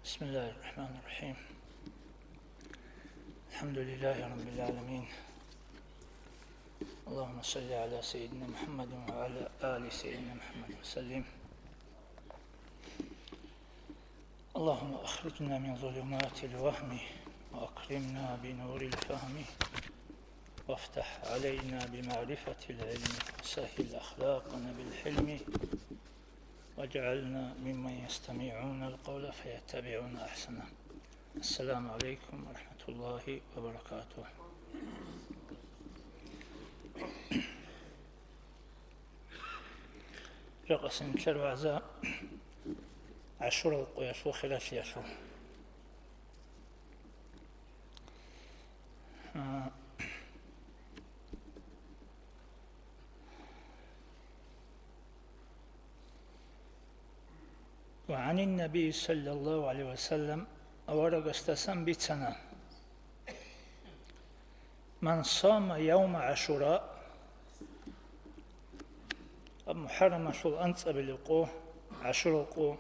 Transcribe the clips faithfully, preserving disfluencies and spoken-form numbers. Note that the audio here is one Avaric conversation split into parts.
بسم الله الرحمن الرحيم. الحمد لله رب العالمين. اللهم صل على سيدنا محمد وعلى آل سيدنا محمد وسلم. اللهم أخرجنا من ظلمات الوهم وأكرمنا بنور الفهم وافتح علينا بمعرفة العلم وسهل أخلاقنا بالحلم واجعلنا ممن يستمعون القول فيتبعون أحسنه. السلام عليكم ورحمة الله وبركاته. Жакъасеб нилъер вагӀза ГӀашурал къоялъул хиралъиялъул. А, وعن النبي صلى الله عليه وسلم, аварагасдасан бицана: من صام يوم عاشوراء, МухӀаррамалъул анцӀабилеб къо, ГӀашурал къо,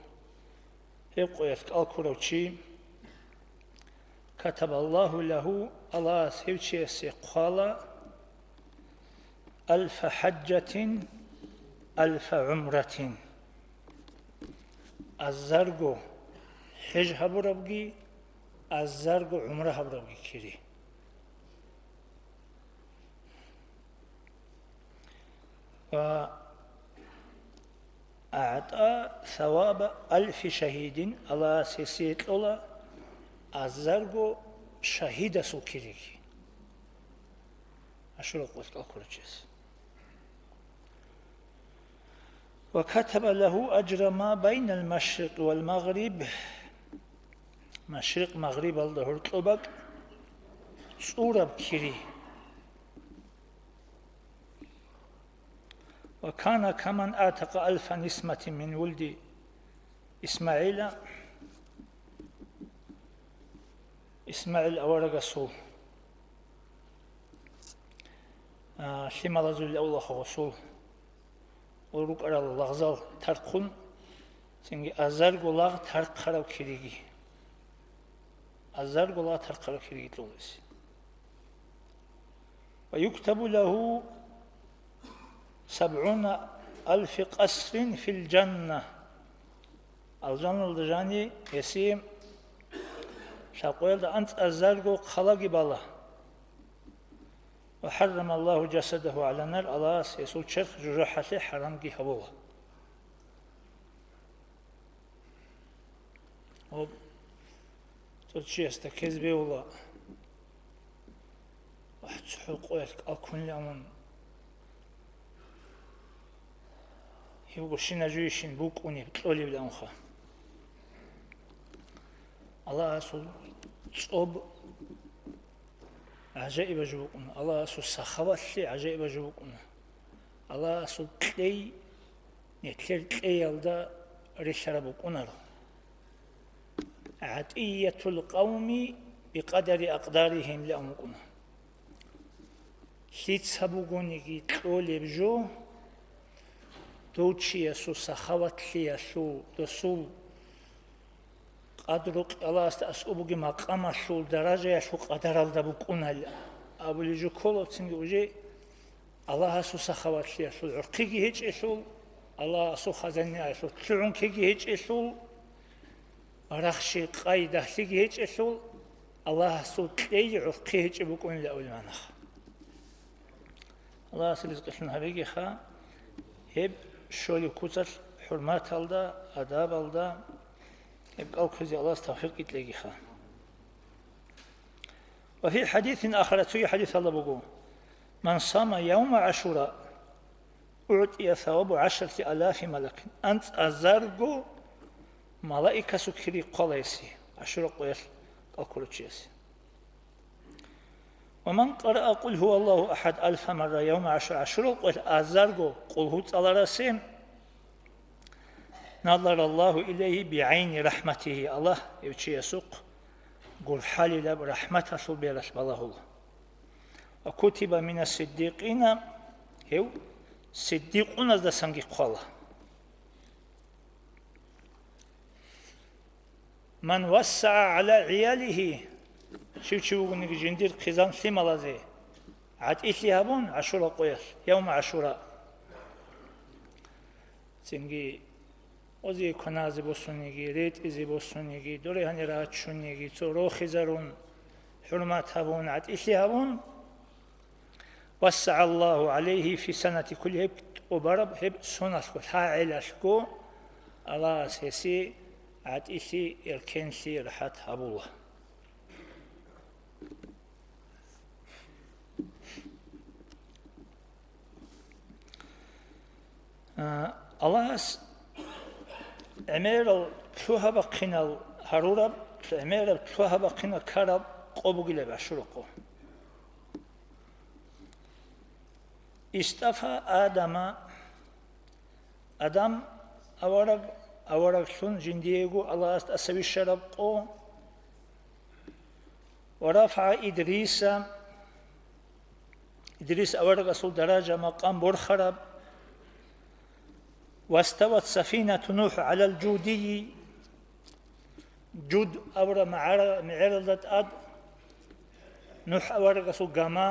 гьеб къоялъ кӀал ккурав чи, كتب الله له, Аллагьас гьев чиясе хъвала ألف حجة ألف عمرة, азарго хӀеж гьабурабги, азарго гӀумра гьабурабги кири. وأعطى ثواب ألف شهيد, Аллагьас гьесие кьола азарго шагьидасул кириги. ГӀашурал къоялъ кӀал ккурав чияс. وكتب له أجر ما بين المشرق والمغرب, машрикъ-магърибалда гьоркьоб бакӀ цӀураб кири. وكان كمن أعتق ألف نسمة من ولد إسماعيل, ИсмагӀил аварагасул, а, лъималазул авлахъ гъосул, гъол рукӀарал лагъзал тархъун, цинги азарго лагъ тархъарав кириги. Азарго лагъ тархъарав кириги кьола гьесие. ويكتب له سبعون ألف قصر في الجنة. Алжаналда жаниб гьесие лъабкъоялда анцӀазарго хъалаги бала. وحرم الله جسده على النار, Аллагьас гьесул черх жужахӀалъе хӀарамги гьабула. Гьоб, цо чиясда ккезе бегьула, вагь, цохӀо къоялъ кӀал ккунилан, гьебго щина жуйищин букӀунеб, кьолебиланха. Аллагьасул цӀоб гӀажаибаб жо букӀуна, Аллагьасул сахаватлъи гӀажаибаб жо букӀуна. Аллагьасул кьей, нилъер кьеялда релълъараб букӀунаро. عطية القوم بقدر أقدارهم лъан букӀуна. Лъица бугониги кьолеб жо, дов чиясул сахаватлъиялъул, досул къадру-кьаласда аскӀоб бугеб макъамалъул даражаялъул къадаралда букӀуна абулеб жо кколеб цинги уже Аллагьасул сахаватлъиялъул гӀурхъиги гьечӀелъул, Аллагьасул хазаиналъул лъугӀун ккеги гьечӀелъул, рахщи къай дагьлъиги гьечӀелъул, Аллагьасул кьей гӀурхъи гьечӀеб букӀунилан абулеб магӀна. Аллагьас ризкъилъун гьабегиха, гьеб щолеб куцалъ хӀурматалда, адабалда, гьеб кӀал кквезе Аллагьас тавфикъги кьегиха. وفي حديث آخر, цоги хӀадисалда буго: من صام يوم عاشوراء أعطي ثواب عشرة آلاف ملك, анцӀазарго малаикасул кири хъвала гьесие, ГӀашура къоялъ кӀал ккурав чиясе. ومن قرأ قل هو الله أحد ألف مرة يوم عاشوراء, ГӀашурал къоялъ азарго Къулгьу цӀаларасе, نظر الله إليه بعين رحمته, Аллагь гьев чиясухъ гурхӀалилаб рахӀматалъул бералъ балагьула. وكتب من الصديقين, гьев сиддикъуназдасанги хъвала. Ман вассагӀа гӀала гӀиялихи, щив чи вугониги жиндир хъизан-лъималазе гӀатӀилъи гьабун ГӀашура къоялъ, явма ГӀашура. Цинги ози кваназе босуниги, ретӀизе босуниги, доре гьанир рачуниги, цо рохизарун, хӀурмат гьабун, гӀатӀилъи гьабун, вассагӀа Аллагьу гӀалайгьи фи санати кулли, гьеб тӀубараб гьеб соналъго, лъагӀелалъго Аллагьас гьесие гӀатӀилъи, эркенлъи, рахӀат гьабула. А, Аллагьас гӀемерал лъугьа-бахъинал гьарураб, гӀемераб лъугьа-бахъинал ккараб къо бугилан ГӀашура къо. Истафа Адама, Адам авараг, авараглъун жиндиего Аллагьас тӀаса вищараб къо, ва рафагӀа Идриса, Идрис аварагасул даража-макъам борхараб, вастават сафинату НухӀ гӀалал жудийи, Жуд абураб магӀара-, мегӀералда тӀад НухӀ аварагасул гама,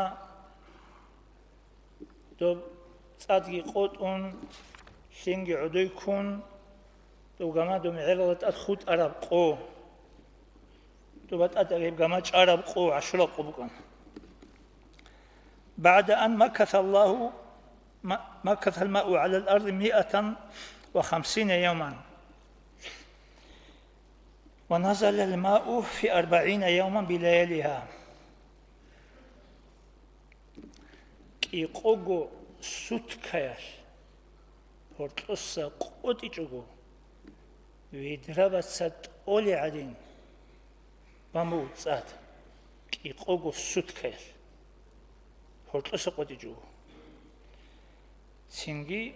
доб цӀадги къотӀун, лъимги гӀодой ккун, доб гама доб мегӀералда тӀад хутӀараб къо, доб батӀа тӀад гьеб гама чӀараб къо, ГӀашура къо букӀана. БагӀда ан макасаллагьу, ма-, макасал мау гӀалал арзи миатан ва хамсина явман. Ва назалал мау фи арбагӀина явман билаялиха. КӀикъого суткаялъ гьоркьоса къотӀичӀого, ведрабаца тӀолей гӀадин бан буго цӀад, кӀикъого суткаялъ гьоркьоса къотӀичӀого. Цинги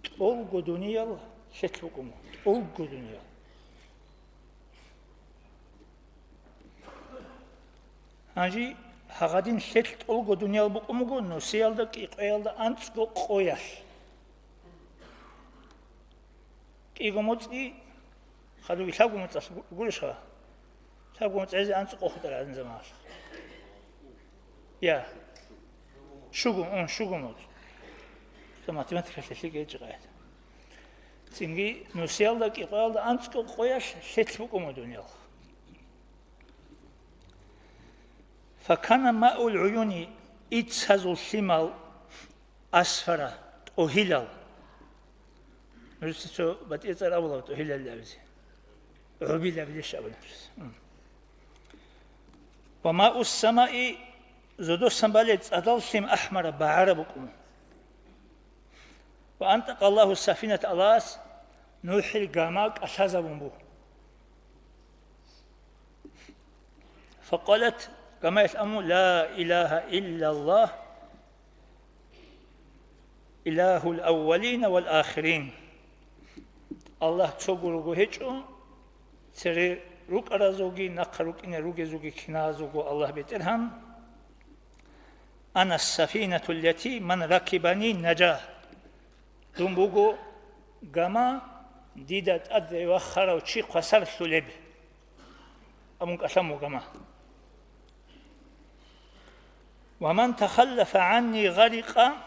тӀолго дуниял лъелъ букӀун буго, тӀолго дуниял. Гьанже гьагъадин лъелъ тӀолго дуниял букӀун буго нусиялда кӀикъоялда анцӀго къоялъ. КӀиго моцӀги, хадуги лъабго моцӀалъ гу-, гурищха? Лъабго моцӀ гӀезе анцӀго къо хутӀарал гӀадин заманалъ. Я. Щуго, ун, щуго моцӀ. Ца математикалъе лъикӀ гьечӀо къайда. Цинги нусиялда кӀикъоялда анцӀго къоялъ лъелъ букӀун буго дуниял. Факана маул гӀуюни, иццазул лъимал, асфара, тӀогьилал. Нужеца цо батӀицӀар абула тӀогьилал абизе. ГӀубил абилищ абуна нужеца. М. Ва маус самаи, зодосан бале цӀадал лъим, ахмара, багӀараб букӀун. Ва антӀакъа Аллагьу сафинат, Аллагьас НухӀил гама кӀалъазабун буго. Факъалат, гамаялъ абун: «Ла илагьа иллаллагь, илагьул аввалина вал ахирин». Аллагь цого руго гьечӀо, цере рукӀаразулги, нахъа рукӀине ругезулги киназулго Аллагь БетӀергьан. «Ана ас-сафинату ллати ман ракибани наджа». Дун буго гама, дида тӀаде вахарав чи хвасарлъулеб. Абун кӀалъан буго гама. «Ва ман тахаллафа гӀанни гъарикъа».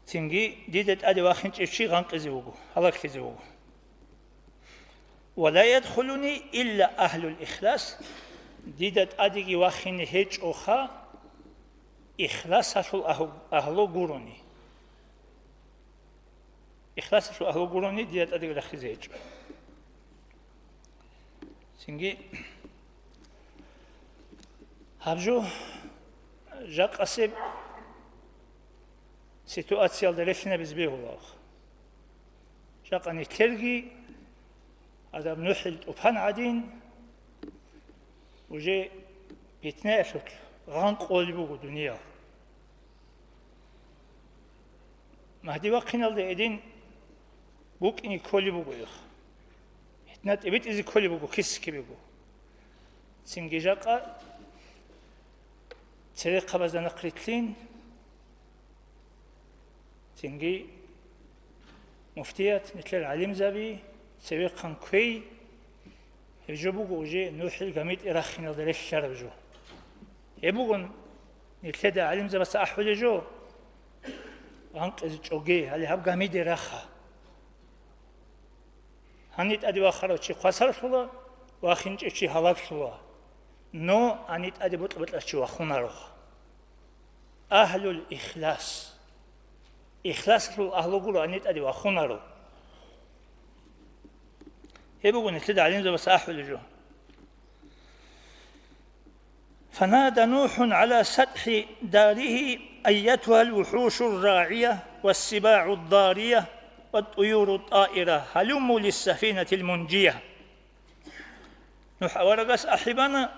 Цинги дида тӀаде вахинчӀев чи гъанкъизе вуго, гьалаклъизе вуго. «Ва ла ядхулуни илла агьлул ихлас», дида тӀадеги вахине гьечӀоха, ихласалъул агь-, агьлу гурони. Ихласалъул агьлу гурони дида тӀадеги рахизе гьечӀо. Цинги гьаб жо жакъасеб ситуациялда релълъинабизе бегьуларо. Жакъа нилъерги гьадаб НухӀил тӀупан гӀадин, уже питнаялъулъ гъанкъулеб буго дуниял. Магьди вахъиналда гьедин букӀине кколеб буго гьеб. Питна тӀибитӀизе кколеб буго киса-кибего. Цинги жакъа церехъабазда нахърилълъин, цинги муфтият, нилъер гӀалимзаби, Цевехъан кквей, гьеб жо буго уже НухӀил гамитӀи рахиналда релълъараб жо. Гьеб бугон нилъеда гӀалимзабаца ахӀулеб жо, гъанкъизе чӀоге, гьале гьаб гамиде раха. Гьаниб тӀаде вахарав чи хвасарлъула, вахинчӀев чи гьалаглъула. Но гьаниб тӀаде бокьа-бокьарав чи вахунаро. Агьлул ихлас. Ихласалъул агьлу гуро гьаниб тӀаде вахунаро. Гьеб буго нилъеда гӀалимзабаца ахӀулеб жо. فنادى نوح على سطح داره أيتها الوحوش الراعية والسباع الضارية والطيور الطائرة هلموا للسفينة المنجية. НухӀ аварагас ахӀи бана,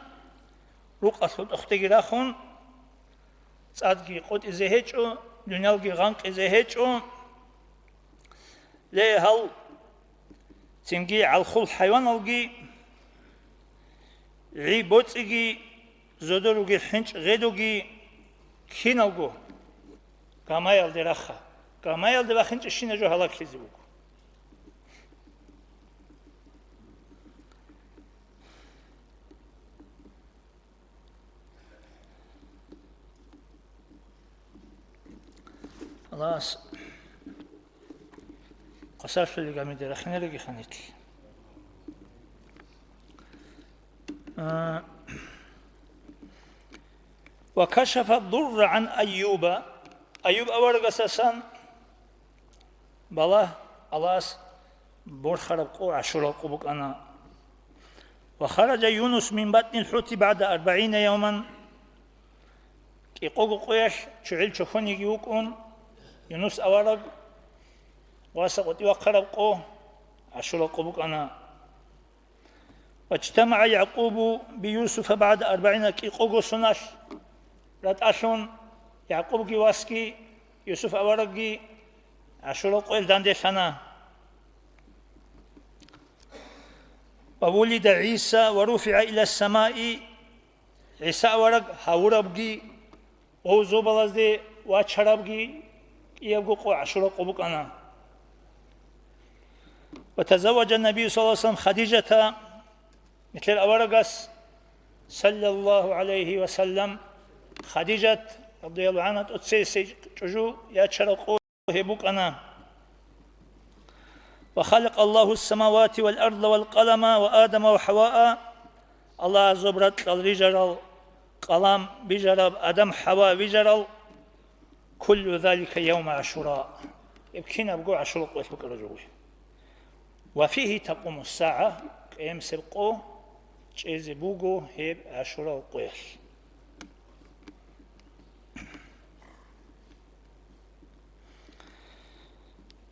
рукъалъул тӀохтеги рахун, цӀадги къотӀизе гьечӀо, дуниялги гъанкъизе гьечӀо. Ле, гьал цинги гӀалхул хӀайваналги, гӀи-боцӀиги, зодоруги хӀинчӀ гъедуги, киналго гамаялде раха. Гамаялде бахинчӀебщинаб жо гьалаглъизе буго. Аллагьас хвасарлъулел гамиде рахинаригиха нилъ. А, وكشف الضر عن أيوب. Аюб аварагасасан балагь Аллагьас борхараб къо, гӀашурал къо букӀана. وخرج يونس من بطن الحوت بعد أربعين يوما. КӀикъого къоялъ ччугӀил чохьониги вукӀун, Юнус авараг васа къотӀи вахъараб къо, гӀашурал къо букӀана. واجتمع يعقوب بيوسف بعد أربعين, кӀикъого соналъ ратӀалъун, ЯгӀкъубги васги, Юсуф аварагги гӀашурал къоялъ данделъана. وولد عيسى ورفع إلى السماء, ГӀиса авараг гьавурабги, гъов зобалазде вачарабги кӀиябго къо гӀашурал къо букӀана. وتزوج النبي صلى الله عليه وسلم خديجة, нилъер аварагас, саллаллагьу гӀалайгьи ва саллам, Хадижат, радияллагьу гӀангьа, тӀоцесей чӀужу ячараб къо гьеб букӀана. وخلق الله السماوات والأرض والقلم وآدم وحواء. Аллагьас зоб-ракьал рижарал, къалам бижараб, Адам-ХӀава вижарал, كل ذلك يوم عاشوراء. Гьеб кинабго гӀашурал къоялъ букӀараб жо буго. وفيه تقوم الساعة, къиямасеб къо чӀезе буго гьеб гӀашурал къоялъ.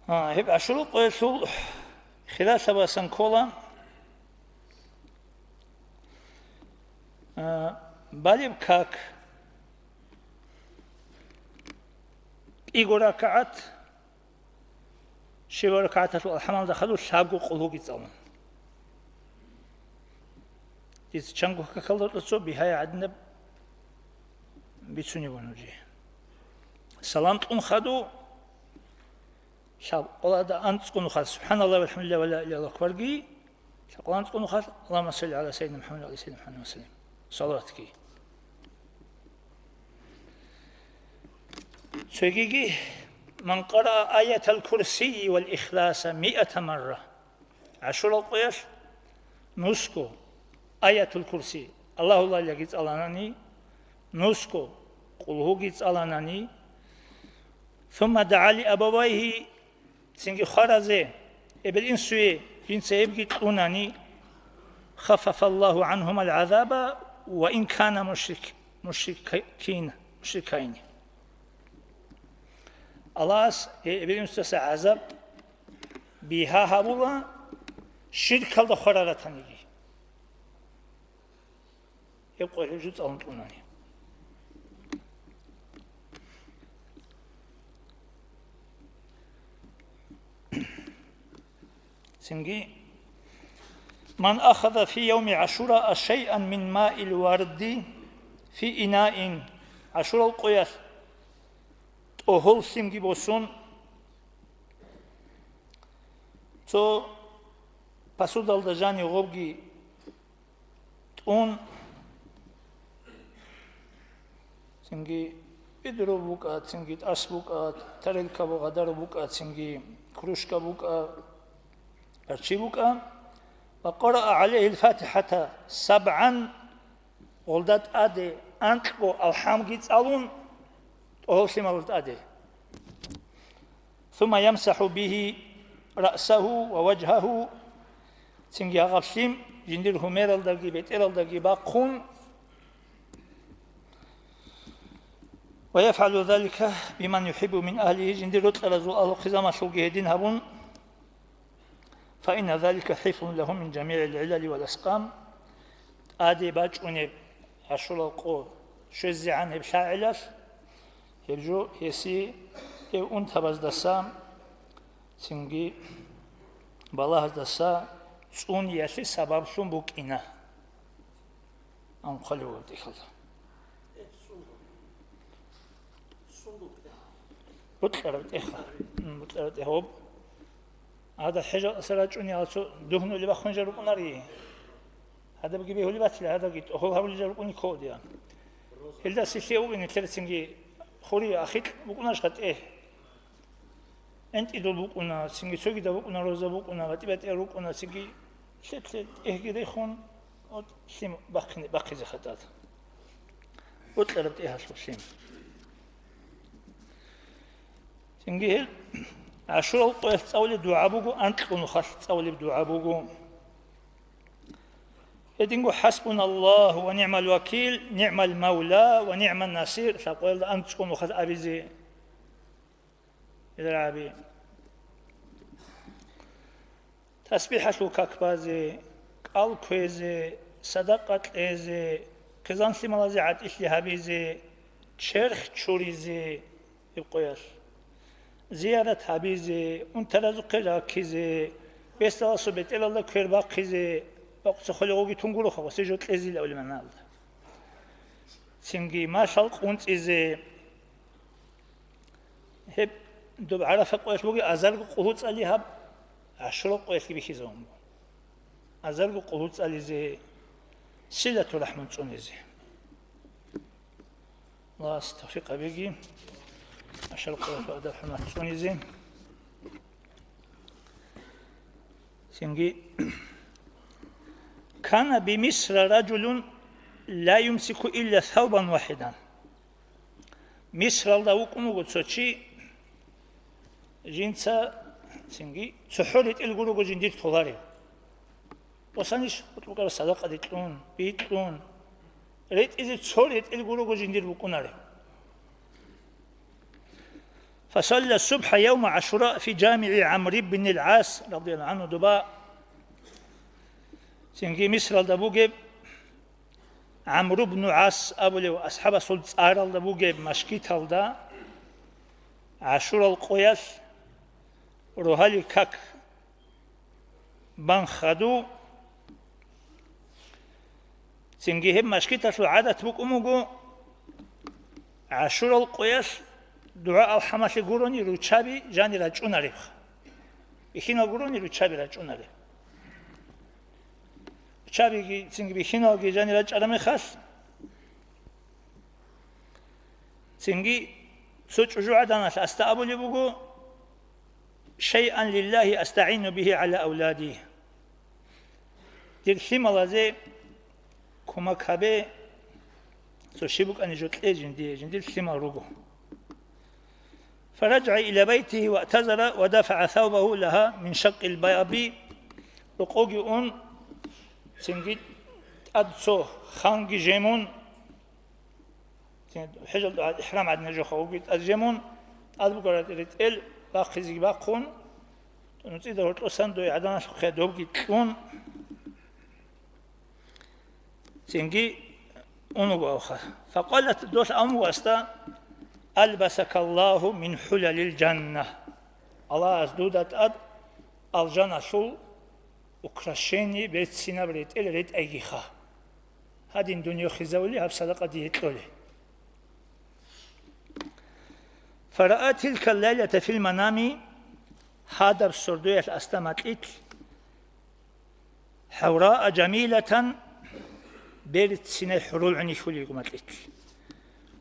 А, гьеб гӀашурал къоялъул хиралъабасан ккола, а, балеб как, кӀиго ракагӀат, щибаб ракагӀаталъул алхӀамалда хадуб лъабго къулгьуги цӀалун. Дица чанго какалда цо бигьай гӀадинаб бицунеб буго нужее. Салам кьун хадуб, лъабкъоялда анцӀго нухалъ «СубхӀаналлагь валхӀамдулиллагь ва ла илагьа иллаллагьу акбар»-ги, лъабкъоялда анцӀго нухалъ «Аллагьумма салли гӀала сайидина МухӀаммад ва гӀала сайидина МухӀаммад ва саллим». Салаватги. Цогиги, «Ман къараа аятал курсийи вал ихласа миата марра». ГӀашурал къоялъ нусго Аятул Курси, Аллагьуллагьиги цӀаланани, нусго Къулгьуги цӀаланани, ثم دعا لأبويه, цинги хваразе, эбел-инсуе, жинца гьебги кьунани, خفف الله عنهما العذاب وإن كانا مشرك-, مشركين, مشركين. Аллагьас гьей эбел-инсудаса гӀазаб бигьа гьабула, ширкалда хвараратаниги. Гьеб къоялъ жо цӀалун кьунани. Цинги, «Ман ахаза фи явми гӀашура шайъан мин маил варди фи инаин», гӀашурал къоялъ тӀогьол лъимги босун, цо Посудалда жанив гъобги тӀун, цинги бидро букӀа, цинги тӀас букӀа, тарелка бу-, гъадар букӀа, цинги кружка букӀа, парччи букӀа. Ва къараа гӀалайгьил фатихӀата сабгӀан, гъолда тӀаде анкьго алхӀамги цӀалун, тӀогьол лъималда тӀаде. Сумма ямсахӀу бигьи раъсагьу ва важгьагьу, цинги гьагъаб лъим жиндир гьумералдаги бетӀералдаги бахъун, ва яфгӀалу залика биман юхӀиббу мин агьлигьи, жиндир рокьаразул агьлу-хъизамалъулги гьедин гьабун, фаинна залика хӀифзун лагьу мин жамигӀил гӀилали вал аскъам, тӀаде бачӀунеб гӀашурал къо щвезегӀан гьеб лъагӀелалъ, гьеб жо гьесие гьев унтабаздаса, цинги балагьаздаса цӀуниялъе сабаблъун букӀина. Анхъалев гьаб тӀехьалда. БутӀараб тӀеха. М, бутӀараб тӀеха гьаб. Гьадаб хӀежалъаса рачӀунел цо дугьнулеб бахъун жал рукӀунари. Гьадабги бегьулеб батила, гьадабги тӀогьол гьабулел жал рукӀуни кколдия. Гьелда сихлъи угин нилъер цинги хури ахикь букӀунарищха тӀегь? ГӀинтӀидул букӀуна, цинги цогидаб букӀуна, роза букӀуна, батӀи-батӀиял рукӀуна, цинги лъе-лъе тӀегьги рехун, от лъим бахъине-, бахъизе хатӀад. БутӀараб тӀехалъул лъим. Цинги гьел гӀашурал къоялъ цӀалулеб дугӀа буго, анкьго нухалъ цӀалулеб дугӀа буго. Гьединго «ХӀасбуналлагьу ва нигӀмал вакил, нигӀмал мавла ва нигӀман насир» лъабкъоялда анцӀго нухалъ абизе. Гьел рагӀаби. ТасбихӀалъул как базе, кӀал кквезе, садакъа кьезе, хъизан-лъималазе гӀатӀилъи гьабизе, черх чуризе гьеб къоялъ, зиярат гьабизе, унтаразухъе раккизе, бесдаласул бетӀералда квер бахъизе, бакъуца холегъоги тун гуроха, гъосе жо кьезила гӀолиманалда. Цинги малъал къунцӀизе, гьеб доб ГӀарафа къоялъ бугеб азарго къуллъу цӀали гьаб гӀашура къоялъги бихьизабун буго. Азарго къуллъу цӀализе, силату рахӀмун цӀунизе. Аллагьас тавфикъ гьабеги, гӀашура къоялъ адаб-хӀурмат цӀунизе. Цинги, «Кана би Мисра ражулун ла юмсику илля савбан вахидан». Мисралда вукӀун вуго цо чи, жинца цинги цохӀо ретӀел гурого жиндир толарев. Босанищ гьоркьоб садакъаде кьун, бикьун, ретӀизе цо ретӀел гурого жиндир букӀунарев. Фасалла субхӀа явма ГӀашура фи жамигӀи ГӀамр ибн ал-ГӀас, радияллагьу гӀангьу, доба цинги Мисралда бугеб ГӀамру бну ГӀас абулев асхӀабасул цӀаралда бугеб машгиталда, ГӀашурал къоялъ рогьалил как бан хадув. Цинги гьеб машгиталъул гӀадат букӀун буго, ГӀашурал къоялъ дугӀа-алхӀамалъе гурони руччаби жанир рачӀунаребха. Бихьинал гурони руччаби рачӀунареб. Руччабиги цинги бихьиналги жанир рачӀараб мехалъ, цинги цо чӀужугӀаданалъ асда абулеб буго: «Шайъан лиллагьи астагӀину бигьи гӀала авлади». Дир лъималазе кумек гьабе, цо щиб букӀани жо кье жиндие, жиндир лъимал руго. ФаражагӀа иля байтигьи ваътазара ва дафагӀа савбагьу лагьа мин шаккил баби, рокъовги ун, цинги тӀад цо ханги жемун, цин хӀежалда ихӀрам гӀадин жоха уги тӀад жемун, тӀад бугара ретӀел бахъизеги бахъун, нуцӀида гьоркьосан дой гӀаданалъухъе добги кьун, цинги унуго авха. Факъалат, долъ аму васда: «Албасакаллагьу мин хӀулалил жанна». Аллагьас дуда тӀад алжаналъул украшение берцинаб ретӀел ретӀайгиха. Гьадин дунё хизавули гьаб садакъа дие кьоле. Фараа тилка лайлата фил манами, гьадаб сордоялъ асда макьилъ حوراء جميلة, берцинай хӀурул гӀин хьулеб буго макьилъ.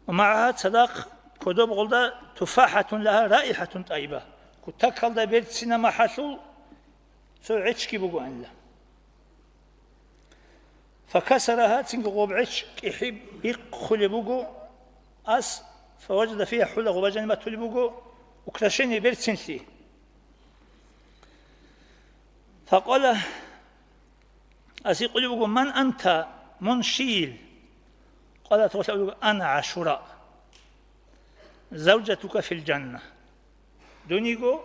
ومعها, цадахъ кодоб гъолда, تفاحة لها رائحة طيبة, кутакалда берцина махӀалъул цо гӀечги бугоанила. فكسرها, цинги гъоб гӀеч кӀихӀи бихъулеб буго ас, فوجد فيها حلى, гъоба жаниб батулеб буго украшение, берцинлъи. فقال, ас гьикъулеб буго: من أنت, мун щийил? قال, гъолъ абулеб буго: أنا عاشوراء, زوجتك في الجنة. Дун йиго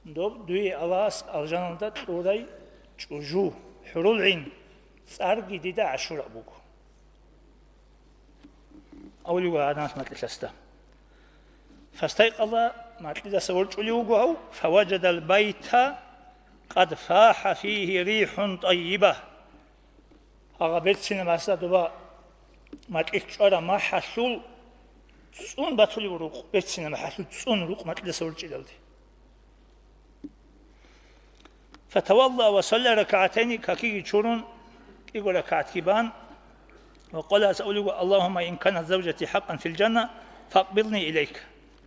доб дуе Аллагьас алжаналда кьурай чӀужу, хӀурул гӀин, цӀарги дида ГӀашура буго. Абулеб буго гьанас макьилъасда. فاستيقظ, макьидаса ворчӀулев вуго гьав, فوجد البيت قد فاح فيه ريح طيبة. Гьагъа берцина маса доба макьилъ чӀвара махӀалъул цӀун батулев рукъ, берцина махӀалъул цӀун рукъ макьидаса ворчӀидалде. فتوضأ وصلى ركعتين, какиги чурун, кӀиго ракагӀатги бан, وقال, ас абулеб буго: اللهم إن كانت زوجتي حقا في الجنة فأقبضني إليك.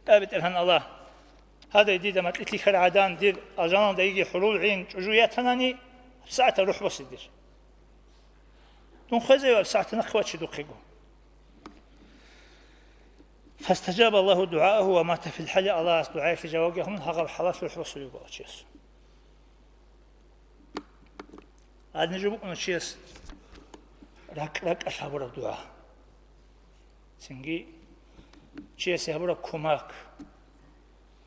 Я БетӀергьан Аллагь, гьадай дида макьилъ лъихьараб гӀадан дир алжаналда йиги хӀурул гӀин чӀужу ятанани, гьабсагӀатда рухӀ босе дир. Дун хвезайила гьабсагӀатда нахъе ваче духъего. فاستجاب الله دعاءه ومات في الحال, Аллагьас дугӀаялъе жавабги гьабун, гьагъаб хӀалалъ рухӀ босулеб буго чияс. Гьадин жо букӀуна чияс ракӀ-ракӀалъ гьабураб дугӀа. Цинги чиясе гьабураб кумак,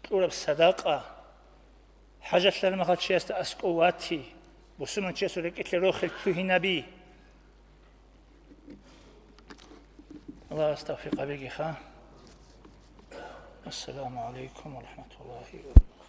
кьураб садакъа, хӀажатлъараб мехалъ чиясда аскӀов вати, бусурман чиясул рекӀелъе рохел лъугьинаби. Аллагьас тавфикъ гьабегиха. Ассаламу гӀалайкум ва рахӀматуллагьи ва баракатугьу.